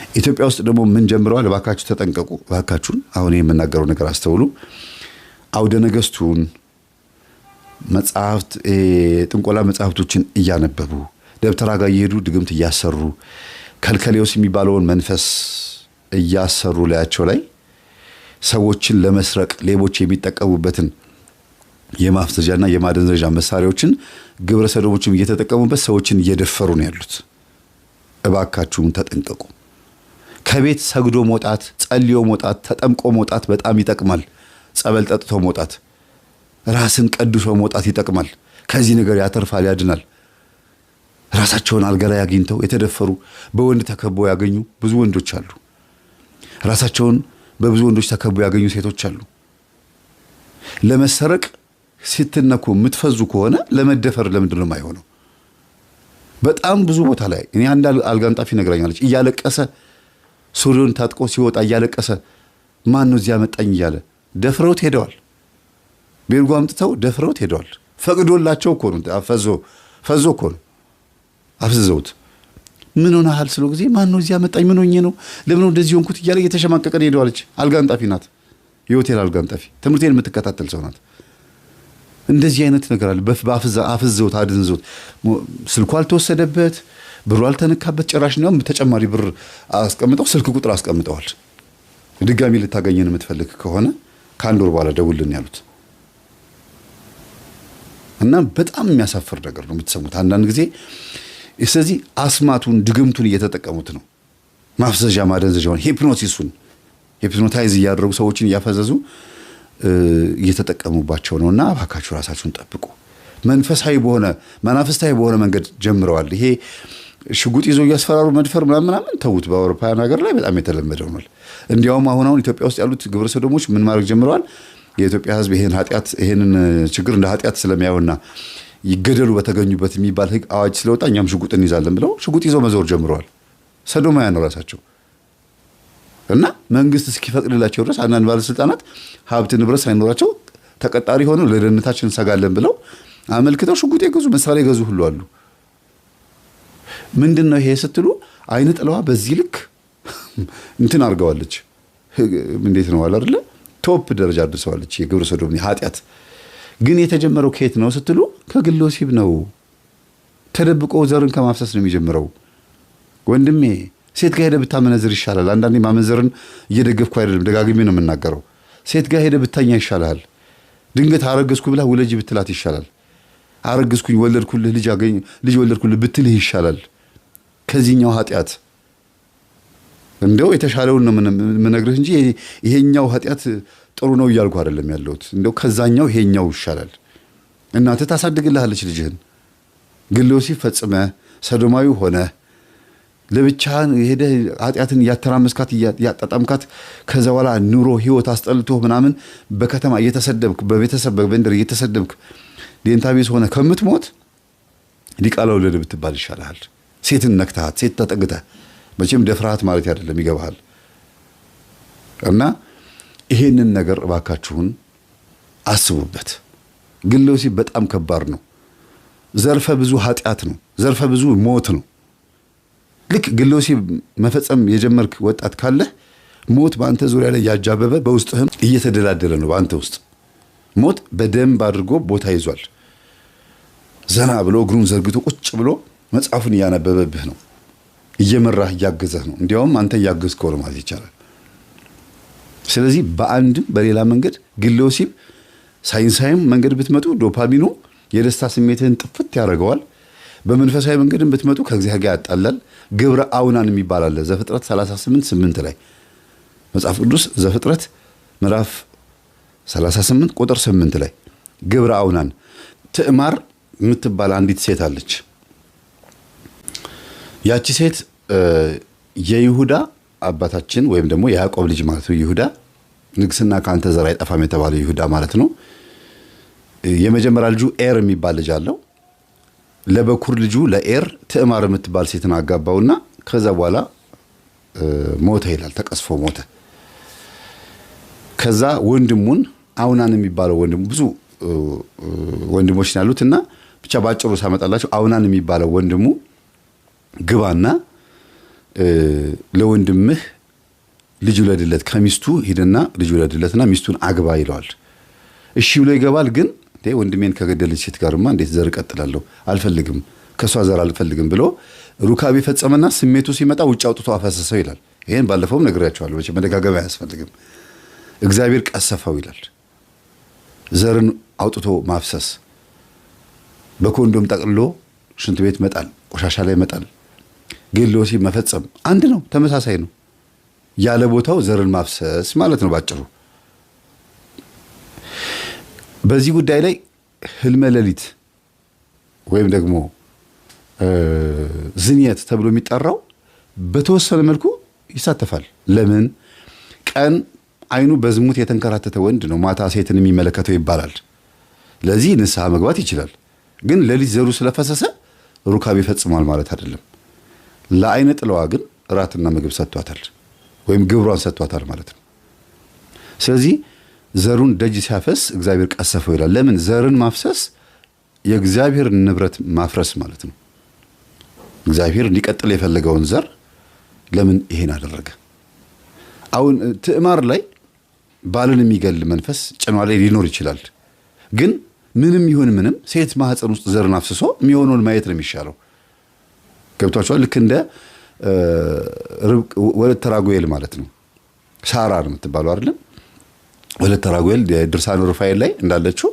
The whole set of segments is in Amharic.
ኢትዮጵያ ውስጥ ደግሞ ምን ጀምረዋል? እባካችሁ ተጠንቀቁ። እባካችሁን አሁን የምናገረው ነገር አስተውሉ። አውደ ነገስቱን መጽሐፍት፣ ጥንቆላ መጽሐፍቶችን እያነበቡ፣ ደብተራ ጋር እየሄዱ ድግምት እያሰሩ፣ ከልከሌዎስ የሚባለውን መንፈስ እያሰሩ፣ ላያቸው ላይ ሰዎችን ለመስረቅ ሌቦች የሚጠቀሙበትን የማፍዘዣና የማደንዘዣ መሳሪያዎችን ግብረ ሰዶሞችም እየተጠቀሙበት ሰዎችን እየደፈሩ ነው ያሉት። እባካችሁን ተጠንቀቁ። ከቤት ሰግዶ መውጣት፣ ጸልዮ መውጣት፣ ተጠምቆ መውጣት በጣም ይጠቅማል። ጸበል ጠጥቶ መውጣት፣ ራስን ቀድሶ መውጣት ይጠቅማል። ከዚህ ነገር ያተርፋል፣ ያድናል። ራሳቸውን አልጋ ላይ አግኝተው የተደፈሩ፣ በወንድ ተከበው ያገኙ ብዙ ወንዶች አሉ። ራሳቸውን በብዙ ወንዶች ተከበው ያገኙ ሴቶች አሉ። ለመሰረቅ ስትነኩ የምትፈዙ ከሆነ ለመደፈር ለምንድን ነው የማይሆነው? በጣም ብዙ ቦታ ላይ እኔ አንድ አልጋ አንጣፊ ነግራኛለች። እያለቀሰ ሱሪውን ታጥቆ ሲወጣ እያለቀሰ ማን ነው እዚያ መጣኝ እያለ ደፍረውት ሄደዋል። ቤርጎ አምጥተው ደፍረውት ሄደዋል። ፈቅዶላቸው እኮ ነው፣ ፈዞ ፈዞ እኮ ነው አፍዝዘውት። ምን ሆነሃል ስለው ጊዜ ማን ነው እዚያ መጣኝ፣ ምን ሆኜ ነው፣ ለምን እንደዚህ ሆንኩት እያለ እየተሸማቀቀ ሄደዋለች። አልጋ አንጣፊ ናት፣ የሆቴል አልጋ አንጣፊ፣ ትምህርቴን የምትከታተል ሰው ናት። እንደዚህ አይነት ነገር አለ። አፍዘውት አድንዘውት ስልኩ አልተወሰደበት፣ ብሩ አልተነካበት። ጭራሽ እንዲያውም ተጨማሪ ብር አስቀምጠው ስልክ ቁጥር አስቀምጠዋል። ድጋሚ ልታገኘን የምትፈልግ ከሆነ ከአንድ ወር በኋላ ደውልን ያሉት። እና በጣም የሚያሳፍር ነገር ነው የምትሰሙት አንዳንድ ጊዜ። ስለዚህ አስማቱን ድግምቱን እየተጠቀሙት ነው። ማፍዘዣ ማደንዘዣውን፣ hypnosis ኡን፣ hypnotize እያደረጉ ሰዎችን እያፈዘዙ እየተጠቀሙባቸው ነው። እና እባካችሁ ራሳችሁን ጠብቁ። መንፈሳዊ በሆነ፣ መናፍስታዊ በሆነ መንገድ ጀምረዋል። ይሄ ሽጉጥ ይዞ እያስፈራሩ መድፈር ምናምን ምናምን ተዉት። በአውሮፓውያን ሀገር ላይ በጣም የተለመደ ሆኗል። እንዲያውም አሁን አሁን ኢትዮጵያ ውስጥ ያሉት ግብረ ሰዶሞች ምን ማድረግ ጀምረዋል? የኢትዮጵያ ሕዝብ ይሄን ኃጢአት፣ ይሄንን ችግር እንደ ኃጢአት ስለሚያየውና ይገደሉ በተገኙበት የሚባል ሕግ አዋጅ ስለወጣ እኛም ሽጉጥ እንይዛለን ብለው ሽጉጥ ይዘው መዞር ጀምረዋል። ሰዶማውያን ነው ራሳቸው። እና መንግስት እስኪፈቅድላቸው ድረስ አንዳንድ ባለስልጣናት ሀብት ንብረት ሳይኖራቸው ተቀጣሪ ሆነው ለደህንነታችን እንሰጋለን ብለው አመልክተው ሽጉጥ የገዙ፣ መሳሪያ የገዙ ሁሉ አሉ። ምንድን ነው ይሄ ስትሉ አይነ ጥለዋ በዚህ ልክ እንትን አድርገዋለች። እንዴት ነው አለ አይደለ? Top ደረጃ አድርሰዋለች። የግብረ ሰዶም ኃጢአት ግን የተጀመረው ከየት ነው ስትሉ ከግል ወሲብ ነው። ተደብቆ ዘርን ከማፍሰስ ነው የሚጀምረው። ወንድሜ፣ ሴት ጋር ሄደህ ብታመነዝር ይሻላል። አንዳንዴ ማመንዘርን እየደገፍኩ አይደለም፣ ደጋግሜ ነው የምናገረው። ሴት ጋር ሄደህ ብተኛ ይሻልሃል። ድንገት አረገዝኩ ብላ ውለጂ ብትላት ይሻላል። አረገዝኩኝ፣ ወለድኩልህ፣ ልጅ አገኝ፣ ልጅ ወለድኩልህ ብትልህ ይሻላል። ከዚህኛው ኃጢአት እንደው የተሻለውን ነው የምነግርህ እንጂ ይሄኛው ኃጢአት ጥሩ ነው እያልኩ አይደለም ያለሁት። እንደው ከዛኛው ይሄኛው ይሻላል። እናትህ ታሳድግልሃለች ልጅህን። ግል ወሲብ ፈጽመህ፣ ሰዶማዊ ሆነ፣ ለብቻህን ሄደህ ኃጢአትን እያተራመስካት፣ እያጣጣምካት፣ ከዛ በኋላ ኑሮ ህይወት አስጠልቶ ምናምን በከተማ እየተሰደብክ፣ በቤተሰብ በመንደር እየተሰደብክ ዴንታ ቢስ ሆነ ከምትሞት ዲቃላ ወለደ ብትባል ይሻልሃል። ሴትን ነክተሃት፣ ሴት ተጠግተህ፣ መቼም ደፍረሃት ማለት አይደለም፣ ይገባሃል። እና ይሄንን ነገር እባካችሁን አስቡበት። ግለ ወሲብ በጣም ከባድ ነው። ዘርፈ ብዙ ኃጢአት ነው። ዘርፈ ብዙ ሞት ነው። ልክ ግለ ወሲብ መፈጸም የጀመርክ ወጣት ካለህ ሞት በአንተ ዙሪያ ላይ ያጃበበ፣ በውስጥህም እየተደላደለ ነው። በአንተ ውስጥ ሞት በደንብ አድርጎ ቦታ ይዟል። ዘና ብሎ እግሩን ዘርግቶ ቁጭ ብሎ መጽሐፉን እያነበበብህ ነው። እየመራህ እያገዘህ ነው። እንዲያውም አንተ እያገዝከው ነው ማለት ይቻላል። ስለዚህ በአንድም በሌላ መንገድ ግለ ወሲብ ሳይንሳዊም መንገድ ብትመጡ ዶፓሚኑ የደስታ ስሜትህን ጥፍት ያደርገዋል። በመንፈሳዊ መንገድም ብትመጡ ከእግዚአብሔር ጋር ያጣላል። ግብረ አውናን የሚባል አለ ዘፍጥረት 38:8 ላይ፣ መጽሐፍ ቅዱስ ዘፍጥረት ምዕራፍ 38 ቁጥር 8 ላይ ግብረ አውናን። ትዕማር የምትባል አንዲት ሴት አለች። ያቺ ሴት የይሁዳ አባታችን ወይም ደግሞ የያዕቆብ ልጅ ማለት ነው። ይሁዳ፣ ንግስና ከአንተ ዘር አይጠፋም የተባለው ይሁዳ ማለት ነው። የመጀመሪያ ልጁ ኤር የሚባል ልጅ አለው። ለበኩር ልጁ ለኤር ትዕማር የምትባል ሴትን አጋባውና ከዛ በኋላ ሞተ ይላል። ተቀስፎ ሞተ። ከዛ ወንድሙን አውናን የሚባለው ወንድሙ፣ ብዙ ወንድሞች ያሉት እና ብቻ ባጭሩ ሳመጣላቸው አውናን የሚባለው ወንድሙ ግባና ለወንድምህ ልጅ ውለድለት፣ ከሚስቱ ሂድና ልጅ ውለድለትና ሚስቱን አግባ ይለዋል። እሺ ብሎ ይገባል። ግን ወንድሜን ከገደለች ሴት ጋርማ እንዴት ዘር እቀጥላለሁ? አልፈልግም፣ ከእሷ ዘር አልፈልግም ብሎ ሩካቤ ፈጸመና ስሜቱ ሲመጣ ውጭ አውጥቶ አፈሰሰው ይላል። ይህን ባለፈውም ነግሬያቸዋለሁ፣ መቼም መደጋገም አያስፈልግም። እግዚአብሔር ቀሰፈው ይላል። ዘርን አውጥቶ ማፍሰስ፣ በኮንዶም ጠቅልሎ ሽንት ቤት መጣል፣ ቆሻሻ ላይ መጣል፣ ግል ወሲብ መፈጸም አንድ ነው፣ ተመሳሳይ ነው። ያለ ቦታው ዘርን ማፍሰስ ማለት ነው ባጭሩ። በዚህ ጉዳይ ላይ ህልመ ሌሊት ወይም ደግሞ ዝንየት ተብሎ የሚጠራው በተወሰነ መልኩ ይሳተፋል። ለምን? ቀን አይኑ በዝሙት የተንከራተተ ወንድ ነው ማታ ሴትን የሚመለከተው ይባላል። ለዚህ ንስሐ መግባት ይችላል። ግን ሌሊት ዘሩ ስለፈሰሰ ሩካቤ ፈጽሟል ማለት አይደለም። ለአይነ ጥለዋ ግን እራትና ምግብ ሰጥቷታል ወይም ግብሯን ሰጥቷታል ማለት ነው። ስለዚህ ዘሩን ደጅ ሲያፈስ እግዚአብሔር ቀሰፈው ይላል። ለምን? ዘርን ማፍሰስ የእግዚአብሔር ንብረት ማፍረስ ማለት ነው። እግዚአብሔር እንዲቀጥል የፈለገውን ዘር ለምን ይሄን አደረገ? አሁን ትዕማር ላይ ባልን የሚገል መንፈስ ጭኗ ላይ ሊኖር ይችላል። ግን ምንም ይሁን ምንም ሴት ማህፀን ውስጥ ዘርን አፍስሶ የሚሆነውን ማየት ነው የሚሻለው። ገብቷችኋል? ልክ እንደ ወለተ ራጉኤል ማለት ነው። ሳራ ነው የምትባለው አይደለም? ወለተ ራጉኤል ድርሳነ ሩፋኤል ላይ እንዳለችው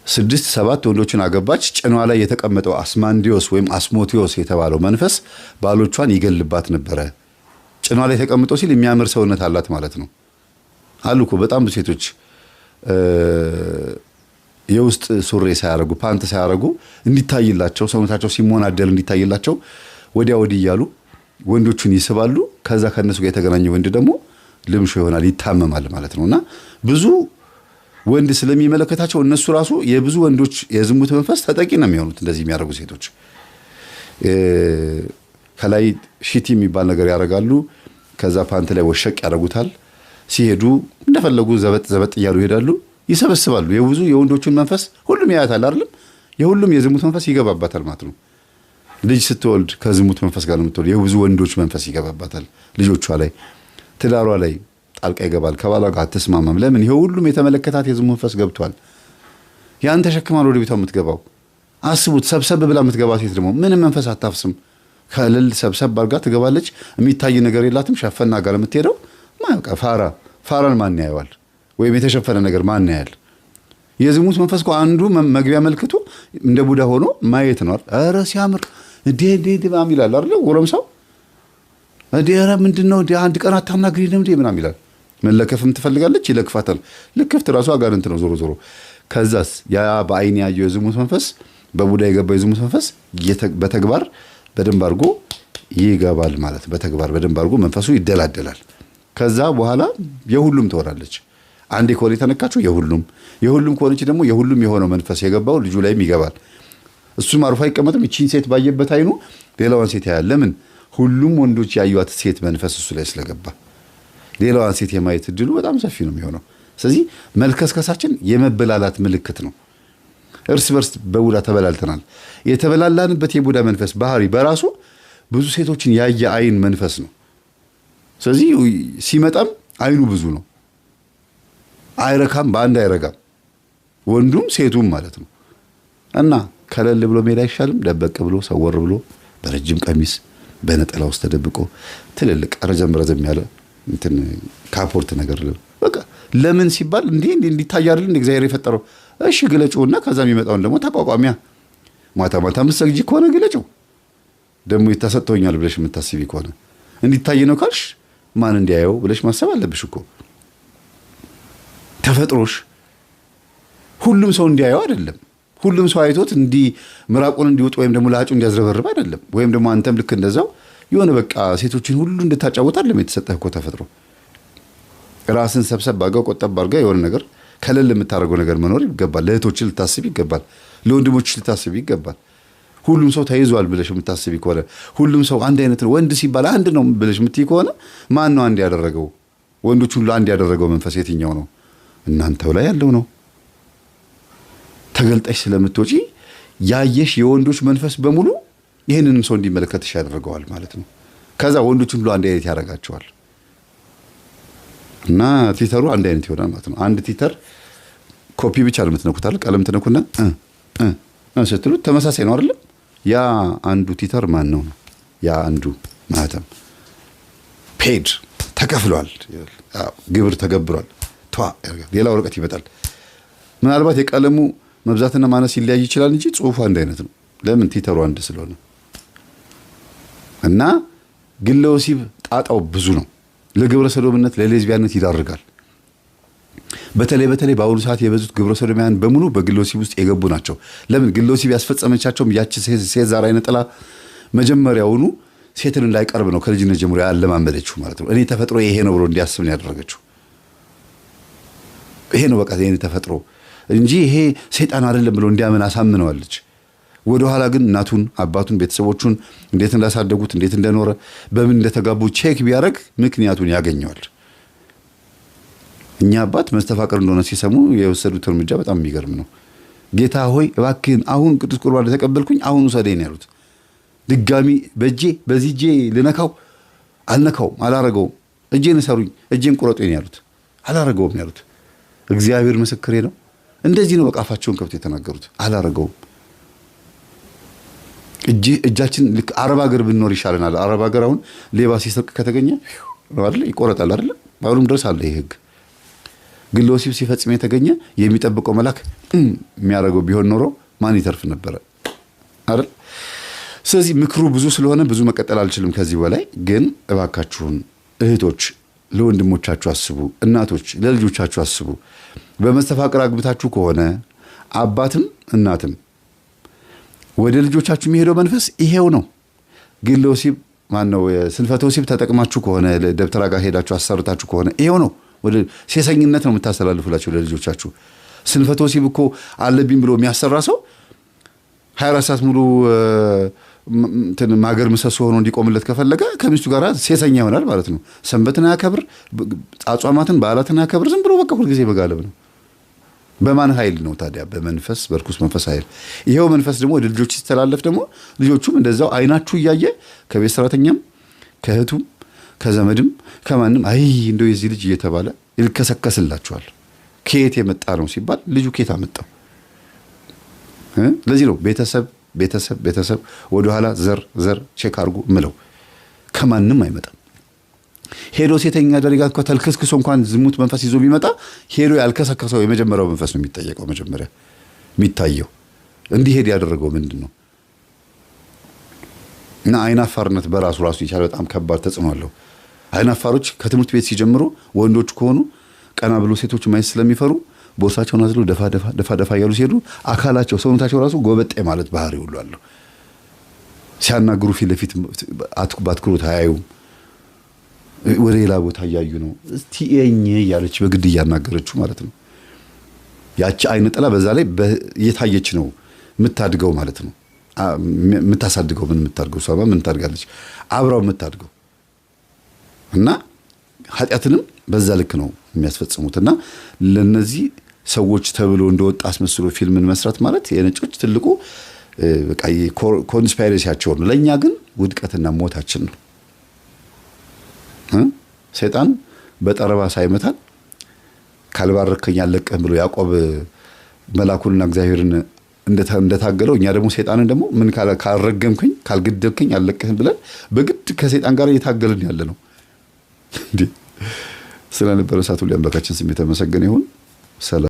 6 7 ወንዶችን አገባች። ጭኗ ላይ የተቀመጠው አስማንዲዮስ ወይም አስሞቴዎስ የተባለው መንፈስ ባሎቿን ይገልባት ነበረ። ጭኗ ላይ ተቀምጦ ሲል የሚያምር ሰውነት አላት ማለት ነው። አሉ እኮ በጣም ብዙ ሴቶች የውስጥ ሱሪ ሳያረጉ ፓንት ሳያረጉ እንዲታይላቸው ሰውነታቸው ሲሞናደል እንዲታይላቸው ወዲያ ወዲህ እያሉ ወንዶቹን ይስባሉ። ከዛ ከነሱ ጋር የተገናኘ ወንድ ደግሞ ልምሾ ይሆናል፣ ይታመማል ማለት ነውና ብዙ ወንድ ስለሚመለከታቸው እነሱ ራሱ የብዙ ወንዶች የዝሙት መንፈስ ተጠቂ ነው የሚሆኑት። እንደዚህ የሚያደርጉ ሴቶች ከላይ ሺቲ የሚባል ነገር ያደርጋሉ። ከዛ ፓንት ላይ ወሸቅ ያደርጉታል። ሲሄዱ እንደፈለጉ ዘበጥ ዘበጥ እያሉ ይሄዳሉ፣ ይሰበስባሉ። የብዙ የወንዶቹን መንፈስ ሁሉም ያያታል አይደለም? የሁሉም የዝሙት መንፈስ ይገባባታል ማለት ነው። ልጅ ስትወልድ ከዝሙት መንፈስ ጋር ነው የምትወልድ። የብዙ ወንዶች መንፈስ ይገባባታል ልጆቿ ላይ፣ ትዳሯ ላይ ጣልቃ ይገባል። ከባሏ ጋር አትስማማም። ለምን? ይሄ ሁሉም የተመለከታት የዝሙት መንፈስ ገብቷል። ያን ተሸክማ ወደ ቤቷ የምትገባው አስቡት። ሰብሰብ ብላ የምትገባ ሴት ደግሞ ምንም መንፈስ አታፍስም። ከልል ሰብሰብ አድርጋ ትገባለች። የሚታይ ነገር የላትም። ሸፈና ጋር የምትሄደው ማያውቃ ፋራ ፋራን ማን ያየዋል? ወይም የተሸፈነ ነገር ማን ያያል? የዝሙት መንፈስ እኮ አንዱ መግቢያ መልክቱ እንደ ቡዳ ሆኖ ማየት ነው። ኧረ ሲያምር እንዴ እንዴ እንዴ ምናምን ይላል አይደል? ጎረምሳው እንዴ ኧረ ምንድን ነው እንዴ አንድ ቀን አታናግሪንም እንዴ ምናምን ይላል። መለከፍም ትፈልጋለች፣ ይለክፋታል። ልክፍት ራሱ አጋንንት ነው ዞሮ ዞሮ። ከዛስ ያ በአይን ያየው የዝሙት መንፈስ በቡዳ የገባው የዝሙት መንፈስ በተግባር በደንብ አድርጎ ይገባል ማለት በተግባር በደንብ አድርጎ መንፈሱ ይደላደላል። ከዛ በኋላ የሁሉም ትሆናለች። አንዴ ከሆነ የተነካችው የሁሉም የሁሉም ከሆነች ደግሞ የሁሉም የሆነው መንፈስ የገባው ልጁ ላይም ይገባል። እሱም አርፎ አይቀመጥም። ይቺን ሴት ባየበት አይኑ ሌላዋን ሴት ያያል። ለምን? ሁሉም ወንዶች ያዩት ሴት መንፈስ እሱ ላይ ስለገባ ሌላዋን ሴት የማየት እድሉ በጣም ሰፊ ነው የሚሆነው። ስለዚህ መልከስከሳችን የመበላላት ምልክት ነው። እርስ በርስ በቡዳ ተበላልተናል። የተበላላንበት የቡዳ መንፈስ ባህሪ በራሱ ብዙ ሴቶችን ያየ አይን መንፈስ ነው። ስለዚህ ሲመጣም አይኑ ብዙ ነው። አይረካም፣ በአንድ አይረጋም፣ ወንዱም ሴቱም ማለት ነው። እና ከለል ብሎ መሄድ አይሻልም? ደበቅ ብሎ ሰወር ብሎ በረጅም ቀሚስ በነጠላ ውስጥ ተደብቆ ትልልቅ ረዘም ረዘም ያለ እንትን ካፖርት ነገር በቃ ለምን ሲባል እንዲህ እንዲታይ አይደል እንደ እግዚአብሔር የፈጠረው። እሺ ግለጪውና ከዛ የሚመጣውን ደግሞ ተቋቋሚያ። ማታ ማታ የምትሰግጂ ከሆነ ግለጪው። ደግሞ ተሰጥቶኛል ብለሽ የምታስቢ ከሆነ እንዲታይ ነው ካልሽ ማን እንዲያየው ብለሽ ማሰብ አለብሽ እኮ። ተፈጥሮሽ ሁሉም ሰው እንዲያየው አይደለም። ሁሉም ሰው አይቶት እንዲህ ምራቁን እንዲውጥ ወይም ደግሞ ላጩ እንዲያዝረበርብ አይደለም። ወይም ደግሞ አንተም ልክ እንደዛው የሆነ በቃ ሴቶችን ሁሉ እንድታጫውት አይደለም የተሰጠህ እኮ ተፈጥሮ። ራስን ሰብሰብ አድርገህ ቆጠብ አድርገህ የሆነ ነገር ከለል የምታደርገው ነገር መኖር ይገባል። ለእህቶች ልታስብ ይገባል። ለወንድሞች ልታስብ ይገባል። ሁሉም ሰው ተይዟል ብለሽ የምታስቢ ከሆነ ሁሉም ሰው አንድ አይነት ነው፣ ወንድ ሲባል አንድ ነው ብለሽ የምትይ ከሆነ ማን ነው አንድ ያደረገው? ወንዶች ሁሉ አንድ ያደረገው መንፈስ የትኛው ነው? እናንተው ላይ ያለው ነው። ተገልጠሽ ስለምትወጪ ያየሽ የወንዶች መንፈስ በሙሉ ይህንንም ሰው እንዲመለከትሽ ያደርገዋል ማለት ነው። ከዛ ወንዶችን ሁሉ አንድ አይነት ያደርጋቸዋል። እና ቲተሩ አንድ አይነት ይሆናል ማለት ነው። አንድ ቲተር ኮፒ ብቻ ነው የምትነኩት አይደል? ቀለም ትነኩና እ ስትሉት ተመሳሳይ ነው አይደለም? ያ አንዱ ቲተር ማን ነው ነው? ያ አንዱ ማህተም paid ተከፍሏል፣ ግብር ተገብሯል። ቷ ሌላ ወረቀት ይመጣል። ምናልባት የቀለሙ መብዛትና ማነስ ይለያይ ይችላል እንጂ ጽሁፉ አንድ አይነት ነው። ለምን? ቲተሩ አንድ ስለሆነ። እና ግለ ወሲብ ጣጣው ብዙ ነው። ለግብረ ሰዶምነት ለሌዝቢያነት ይዳርጋል። በተለይ በተለይ በአሁኑ ሰዓት የበዙት ግብረ ሰዶማውያን በሙሉ በግለ ወሲብ ውስጥ የገቡ ናቸው። ለምን? ግለ ወሲብ ያስፈጸመቻቸውም ያቺ ሴት ዛር አይነ ጥላ መጀመሪያውኑ ሴትን እንዳይቀርብ ነው ከልጅነት ጀምሮ ያለማመደችው ማለት ነው። እኔ ተፈጥሮ ይሄ ነው ብሎ እንዲያስብ ነው ያደረገችው። ይሄ ነው በቃ የኔ ተፈጥሮ እንጂ ይሄ ሰይጣን አይደለም ብሎ እንዲያምን አሳምነዋለች። ወደኋላ ግን እናቱን፣ አባቱን፣ ቤተሰቦቹን እንዴት እንዳሳደጉት፣ እንዴት እንደኖረ፣ በምን እንደተጋቡ check ቢያደርግ ምክንያቱን ያገኘዋል። እኛ አባት መስተፋቅር እንደሆነ ሲሰሙ የወሰዱት እርምጃ በጣም የሚገርም ነው። ጌታ ሆይ እባክህን አሁን ቅዱስ ቁርባን እንደተቀበልኩኝ አሁን ውሰደኝ ነው ያሉት። ድጋሚ በእጄ በዚህ እጄ ልነካው አልነካውም፣ አላረገውም። እጄን እሰሩኝ፣ እጄን ቁረጡኝ ነው ያሉት። አላረገውም ያሉት። እግዚአብሔር ምስክሬ ነው። እንደዚህ ነው በቃ አፋቸውን ከፍተው የተናገሩት። አላረገውም። እጃችን ልክ አረብ ሀገር ብንኖር ይሻለናል። አረብ ሀገር አሁን ሌባ ሲሰርቅ ከተገኘ አይደል ይቆረጣል አይደል? አሁንም ድረስ አለ ይህ ህግ። ግን ለወሲብ ሲፈጽም የተገኘ የሚጠብቀው መልአክ የሚያደርገው ቢሆን ኖሮ ማን ይተርፍ ነበረ አይደል? ስለዚህ ምክሩ ብዙ ስለሆነ ብዙ መቀጠል አልችልም ከዚህ በላይ። ግን እባካችሁን እህቶች ለወንድሞቻችሁ አስቡ፣ እናቶች ለልጆቻችሁ አስቡ። በመስተፋቅር አግብታችሁ ከሆነ አባትም እናትም ወደ ልጆቻችሁ የሚሄደው መንፈስ ይሄው ነው። ግን ለወሲብ ማነው ስንፈተ ወሲብ ተጠቅማችሁ ከሆነ ደብተራ ጋር ሄዳችሁ አሰርታችሁ ከሆነ ይሄው ነው። ወደ ሴሰኝነት ነው የምታስተላልፉላቸው ለልጆቻችሁ። ስንፈተ ወሲብ እኮ አለብኝ ብሎ የሚያሰራ ሰው 24 ሰዓት ሙሉ ማገር ምሰሶ ሆኖ እንዲቆምለት ከፈለገ ከሚስቱ ጋር ሴሰኛ ይሆናል ማለት ነው። ሰንበትን አያከብር፣ አጽዋማትን በዓላትን አያከብር። ዝም ብሎ በቃ ሁልጊዜ መጋለብ ነው። በማን ኃይል ነው ታዲያ? በመንፈስ በርኩስ መንፈስ ኃይል። ይሄው መንፈስ ደግሞ ወደ ልጆች ሲተላለፍ ደግሞ ልጆቹም እንደዛው አይናችሁ እያየ ከቤት ሰራተኛም ከእህቱም ከዘመድም ከማንም አይ እንደው የዚህ ልጅ እየተባለ ይልከሰከስላችኋል። ከየት የመጣ ነው ሲባል ልጁ ከየት አመጣው? ለዚህ ነው ቤተሰብ ቤተሰብ ቤተሰብ ወደኋላ ዘር ዘር check አድርጉ ምለው። ከማንም አይመጣም። ሄዶ ሴተኛ አዳሪ ጋር ተልከስክሶ እንኳን ዝሙት መንፈስ ይዞ ቢመጣ ሄዶ ያልከሰከሰው የመጀመሪያው መንፈስ ነው የሚጠየቀው። መጀመሪያ የሚታየው እንዲሄድ ያደረገው ምንድን ነው? እና አይናፋርነት በራሱ ራሱ የቻለ በጣም ከባድ ተጽዕኖ አለው። አይናፋሮች ከትምህርት ቤት ሲጀምሩ ወንዶች ከሆኑ ቀና ብሎ ሴቶች ማየት ስለሚፈሩ ቦርሳቸውን አዝለው ደፋ ደፋ ደፋ ደፋ እያሉ ሲሄዱ አካላቸው ሰውነታቸው ራሱ ጎበጤ ማለት ባህሪ ሁሉ አለው። ሲያናግሩ ፊት ለፊት በአትኩሮት አያዩም። ወደ ሌላ ቦታ እያዩ ነው። እስቲ እኝ እያለች በግድ እያናገረችው ማለት ነው። ያቺ አይነ ጥላ በዛ ላይ እየታየች ነው የምታድገው ማለት ነው። የምታሳድገው ምን የምታድገው እሷ ምን ታድጋለች? አብራው የምታድገው እና ኃጢአትንም በዛ ልክ ነው የሚያስፈጽሙት። እና ለነዚህ ሰዎች ተብሎ እንደወጣ አስመስሎ ፊልምን መስራት ማለት የነጮች ትልቁ በቃ conspiracy ያቸው ነው። ለእኛ ግን ውድቀትና ሞታችን ነው። ሰይጣን በጠረባ ሳይመታን ካልባረከኝ አልለቅህም ብሎ ያዕቆብ መላኩንና እግዚአብሔርን እንደታገለው እኛ ደግሞ ሰይጣንን ደግሞ ምን ካልረገምከኝ ካልገደልከኝ አልለቅህም ብለን በግድ ከሰይጣን ጋር እየታገልን ያለ ነው። እንዴ ስለነበረ ሰዓት ሁሉ አምላካችን ስም የተመሰገነ ይሁን። ሰላም።